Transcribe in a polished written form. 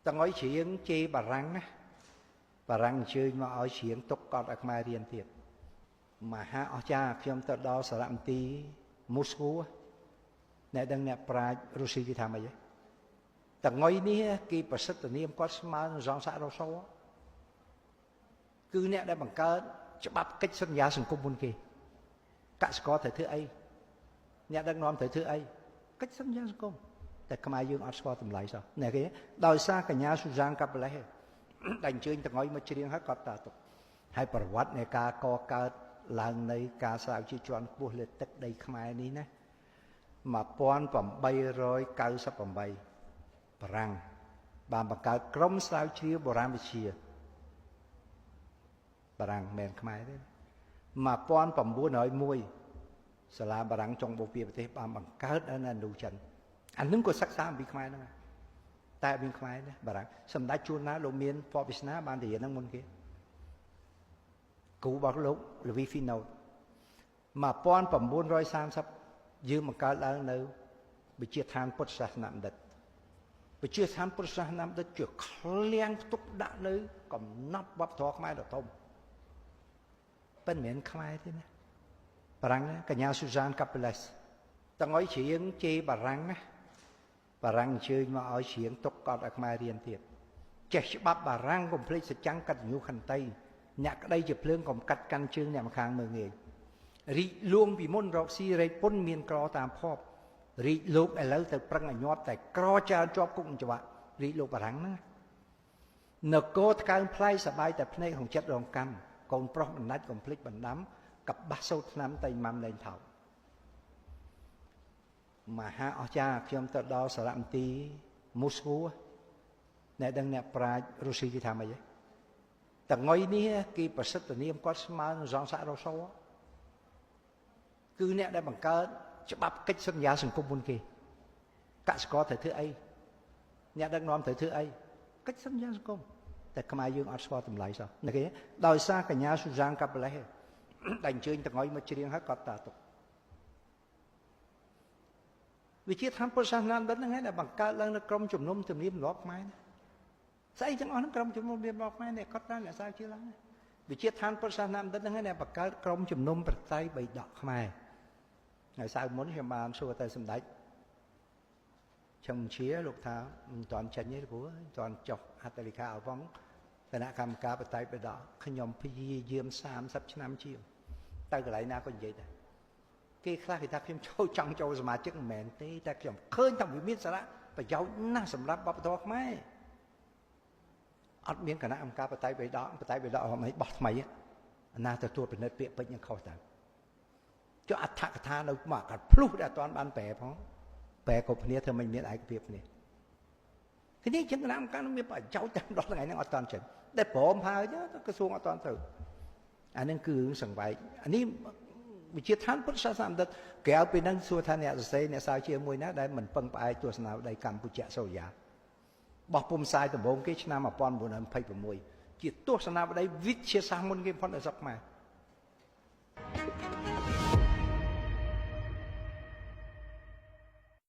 តងុយច្រៀងជេរបារាំងណាបារាំងអញ្ជើញមកឲ្យច្រៀងទុកកត់ឲ្យខ្មែររៀនទៀតមហាអស្ចារ្យខ្ញុំទៅដល់សារមន្ទីរមូស្គូអ្នកដឹងអ្នកប្រាជ្ញរុស្ស៊ីគេថាម៉េចទេតងុយនេះគេប្រសិទ្ធនាមគាត់ស្មើនឹងសង្សារ៉ូសូគឺអ្នកដែលបង្កើតច្បាប់កិច្ចសន្យាសង្គមមុនគេកសិករត្រូវធ្វើអីអ្នកដឹកនាំត្រូវធ្វើអីកិច្ចសន្យាសង្គមតែខ្មែរយើងអត់ស្គាល់តម្លៃសោះអ្នកគេដោយសារកញ្ញាស៊ូសានកាប៉ាឡេសដែលអញ្ជើញតងុយមកច្រៀងហើយគាត់តាទុកហើយប្រវត្តិនៃការកកើតឡើងនៃការស្រាវជ្រាវជាន់ខ្ពស់លើទឹកដីខ្មែរនេះណា1898បារាំងបានបង្កើតក្រុមស្រាវជ្រាវបុរាណវិទ្យាបារាំងមិនមែនខ្មែរទេ1901សាលាបារាំងចុងបូព៌ាប្រទេសបានបង្កើតនៅឥណ្ឌូចិនអានឹងក៏សិក្សាអំពីខ្មែរហ្នឹងតែមានខ្មែរណាបារាំងសម្ដេចជួនណាលោកមានពពវាសនាបានទៅរៀនហ្នឹងមុនគេគ្រូរបស់លោកលវីហ្វីណូត1930យើងបង្កើតឡើងនៅវិទ្យាឋានពុទ្ធសាសនបណ្ឌិតវិទ្យាឋានពុទ្ធសាសនបណ្ឌិតជាឃ្លាំងផ្ទុកដាក់នៅកំណត់វប្បធម៌ខ្មែរដ៏ធំប៉ុន្តែមិនមែនខ្មែរទេណាបារាំងកញ្ញាស៊ូសានកាប៉ាឡេសតងុយច្រៀងជេរបារាំងណាបារាំងអញ្ជើញមកឲ្យច្រៀងទុកកត់ឲ្យខ្មែររៀនទៀតចេះច្បាប់បារាំងកុំភ្លេចសច្ចាំងកតញ្ញូខន្តីអ្នកក្តីជាភ្លើងកុំកាត់កាន់ជើងអ្នកម្ខាងមើងងាយរីកលួងពីមុនរកស៊ីរែកពុនមានក្រតាមភពរីកលោកឥឡូវទៅប្រឹងឲ្យញាប់តែក្រច្រើនជាប់គុកច្បាក់រីកលោកបារាំងហ្នឹងនគរថ្កើងផ្លៃសបាយតែភ្នែកក្នុងចិត្តរងកម្មកូនប្រុសបណ្ដាច់កុំភ្លេចបណ្ដាំកបាស់សូត្រឆ្នាំតែម៉ាំលែងថោកមហាអស្ចារ្យខ្ញុំទៅដល់សារមន្ទីរមូស្គូអ្នកដឹងអ្នកប្រាជ្ញរុស្ស៊ីគេថាម៉េចទេតងុយនេះគេប្រសិទ្ធនាមគាត់ស្មើនឹងសង្សារ៉ូសូគឺអ្នកដែលបង្កើតច្បាប់កិច្ចសន្យាសង្គមមុនគេកសិករត្រូវធ្វើអីអ្នកដឹកនាំត្រូវធ្វើអីកិច្ចសន្យាសង្គមតែខ្មែរយើងអត់ស្គាល់តម្លៃសោះអ្នកគេដោយសារកញ្ញាស៊ូសានកាប៉ាឡេសដែលអញ្ជើញតងុយមកច្រៀងហើយគាត់តាទុកវិជាឋានពុទ្ធសាសនាបណ្ឌិតហ្នឹងឯងដែលបង្កើតឡើងនៅក្រមជំនុំទំនៀមទម្លាប់ខ្មែរស្អីទាំងអស់ហ្នឹងក្រមជំនុំទំនៀមទម្លាប់ខ្មែរនេះគាត់តាអ្នកសាវជាឡើងវិជាឋានពុទ្ធសាសនាបណ្ឌិតហ្នឹងឯងដែលបង្កើតក្រមជំនុំប្រតិបៃដកខ្មែរថ្ងៃសៅរ៍មុនខ្ញុំបានសួរទៅសម្ដេចឈឹមជាលោកថាមិនទាន់ចេញទេព្រោះមិនទាន់ចុះហត្ថលេខាឲ្យផងគណៈកម្មការបតិបដកខ្ញុំព្យាយាម30ឆ្នាំជាងទៅកន្លែងណាក៏និយាយដែរគេខ្លះគេថាខ្ញុំចូលចង់ចូលសមាជិកមិនមែនទេតែខ្ញុំឃើញថាវាមានសារៈប្រយោជន៍ណាស់សម្រាប់វប្បធម៌ខ្មែរអត់មានគណៈកម្មការបតិបដកបតិបដកអីបោះថ្មីណាទទួលពិនិត្យពាក្យពេចន៍នឹងខុសទៅចុះអដ្ឋកថានៅមកកាត់ភ្លុះដែលអត់ទាន់បានប្រែផងប្រែគ្រប់គ្នាធ្វើមិនមានឯកភាពគ្នាគ្នាជាងគណៈកម្មការនឹងមានប្រយោជន៍តាមដល់ថ្ងៃហ្នឹងអត់ទាន់ចេញតែព្រមហើយក្រសួងអត់ទាន់ទៅអានឹងគឺសង្វែកអានេះវិជាឋានពុទ្ធសាសនាបណ្ឌិតក្រៅពីនឹងសួរថាអ្នកសរសេរអ្នកសាវជាមួយណាដែលមិនពឹងផ្អែកទស្សនាវដ្តីកម្ពុជាសូរិយាបោះពុំផ្សាយដំបូងគេឆ្នាំ1926ជាទស្សនាវដ្តីវិទ្យាសាស្ត្រមុនគេផុតនៅស្រុកខ្មែរ